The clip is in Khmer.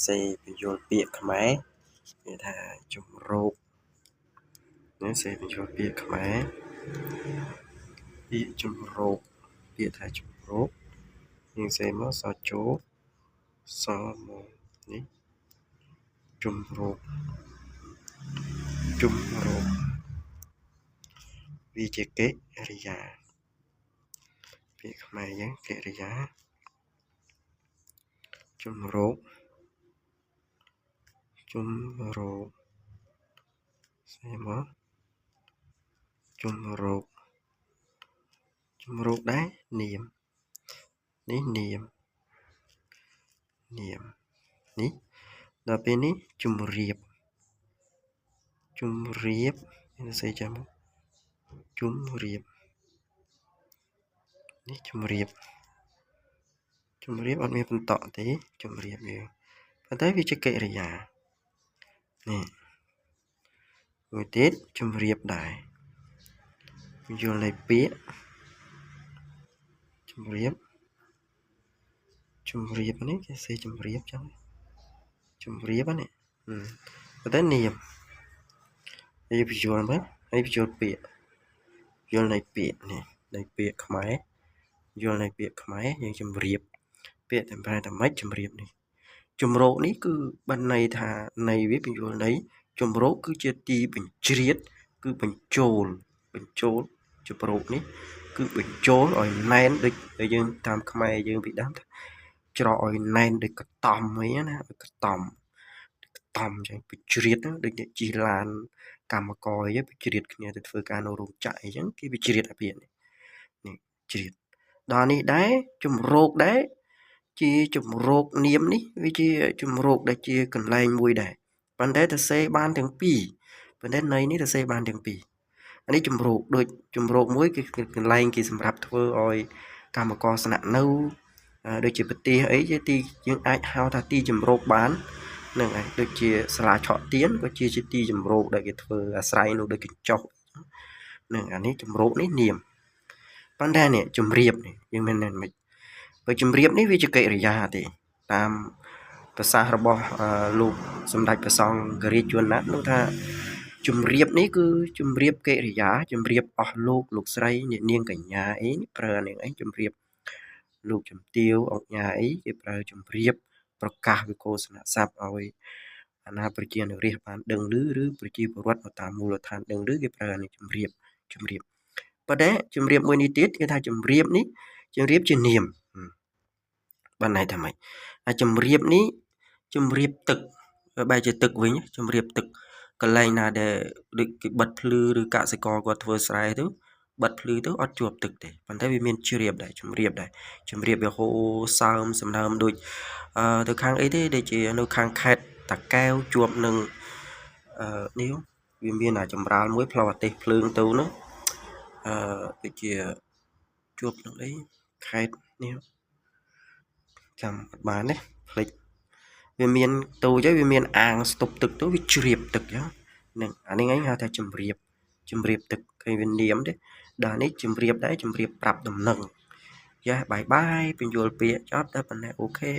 សេបញ្យល់ពាក្យខ្មែរគេថាជំរោគនេះសេបញ្យល់ពាក្យខ្មែរពាក្យជំរោគពាក្យថាជំរោគយើងសេមកសជោសមកនេះជំរោគជំរោគវាជាកិរិយាពាក្យខ្មែរយើងកិរិយាជំរោគជំរោគសេមកជំរោគជំរោគដែរនាមនេះនាមនាមនេះដល់ពេលនេះជំរាបជំរាបនេះសេចាំជំរាបនេះជំរាបជំរាបអត់មានបន្តទេជំរាបយើងប៉ុន្តែវាជាកិរិយានេះមួយទៀតជំរាបដែរយល់នៃពាក្យជំរាបជំរាបនេះគេសេជំរាបចឹងជំរាបនេះប៉ុន្តែនាមហើយបញ្យល់មើលហើយបញ្យល់ពាក្យយល់នៃពាក្យនេះនៃពាក្យខ្មែរយល់នៃពាក្យខ្មែរយើងជំរាបពាក្យតែប្រែតែម៉េចជំរាបនេះជំរោគនេះគឺបានន័យថានៃវាបញ្យល់នៃជំរោគគឺជាទីបញ្ជ្រៀតគឺបញ្ចូលបញ្ចូលជំរោគនេះគឺបញ្ចូលឲ្យណែនដូចយើងតាមខ្មែរយើងពីដើមច្រកឲ្យណែនដូចកតំអីណាឲ្យកតំកតំចឹងបញ្ជ្រៀតដូចអ្នកជិះឡានកម្មករអីបញ្ជ្រៀតគ្នាទៅធ្វើការនៅរោងចក្រអីចឹងគេបញ្ជ្រៀតអាពាក្យនេះនេះជ្រៀតដល់នេះដែរជំរោគដែរជាជំរោគនាមនេះវាជាជំរោគដែលជាកន្លែងមួយដែរប៉ុន្តែទៅសេបានទាំងពីរប៉ុន្តែន័យនេះទៅសេបានទាំងពីរអានេះជំរោគដូចជំរោគមួយគឺកន្លែងគេសម្រាប់ធ្វើឲ្យកម្មករស្នាក់នៅដូចជាប្រទេសអីជាទីយើងអាចហៅថាទីជំរោគបានហ្នឹងហើយដូចជាសាលាឆក់ទៀនក៏ជាទីជំរោគដែលគេធ្វើអាស្រ័យនោះដូចកញ្ចុះហ្នឹងអានេះជំរោគនេះនាមប៉ុន្តែនេះជំរាបនេះយើងមានន័យមិនបើជំរាបនេះវាជាកិរិយាទេតាមប្រសាសន៍របស់លោកសម្ដេចព្រះសង្ឃរាជជួនណាត់នោះថាជំរាបនេះគឺជំរាបកិរិយាជំរាបអស់លោកលោកស្រីអ្នកនាងកញ្ញាអីប្រើនាងអីជំរាបលោកជំទាវអង្គញាអីគេប្រើជំរាបប្រកាសវិកោសនៈស័ព្ទឲ្យអាណាប្រជានុរាស្ត្របានដឹងឮឬប្រជាពលរដ្ឋនៅតាមមូលដ្ឋានដឹងឮគេប្រើអានេះជំរាបជំរាបប៉ុន្តែជំរាបមួយនេះទៀតគេថាជំរាបនេះជំរាបជានាមបានន័យថាម៉េចអាជំរាបនេះជំរាបទឹកបែរជាទឹកវិញជំរាបទឹកកន្លែងណាដែលដូចគេបិទភ្លឺឬកសិករគាត់ធ្វើស្រែទៅបិទភ្លឺទៅអត់ជាប់ទឹកទេប៉ុន្តែវាមានជ្រាបដែរជំរាបដែរជំរាបវាហូរសើមសំណើមដូចទៅខាងអីទេដូចជានៅខាងខេត្តតាកែវជាប់នឹងអឺនេះវាមានអាចម្រាលមួយផ្លូវអាទេសភ្លើងទៅនោះអឺដូចជាជាប់នឹងអីខេត្តនេះចាំអត់បានទេភ្លេចវាមានទូចហើយវាមានអាងស្តុបទឹកទៅវាជ្រាបទឹកចឹងហ្នឹងអានេះឯងហៅថាជំរាបជំរាបទឹកឃើញវានាមទេដល់នេះជំរាបដែរជំរាបប្រាប់ដំណឹងយ៉ាបាយបាយបញ្យល់ពាក្យចប់តែប៉ុណ្ណេះអូខេ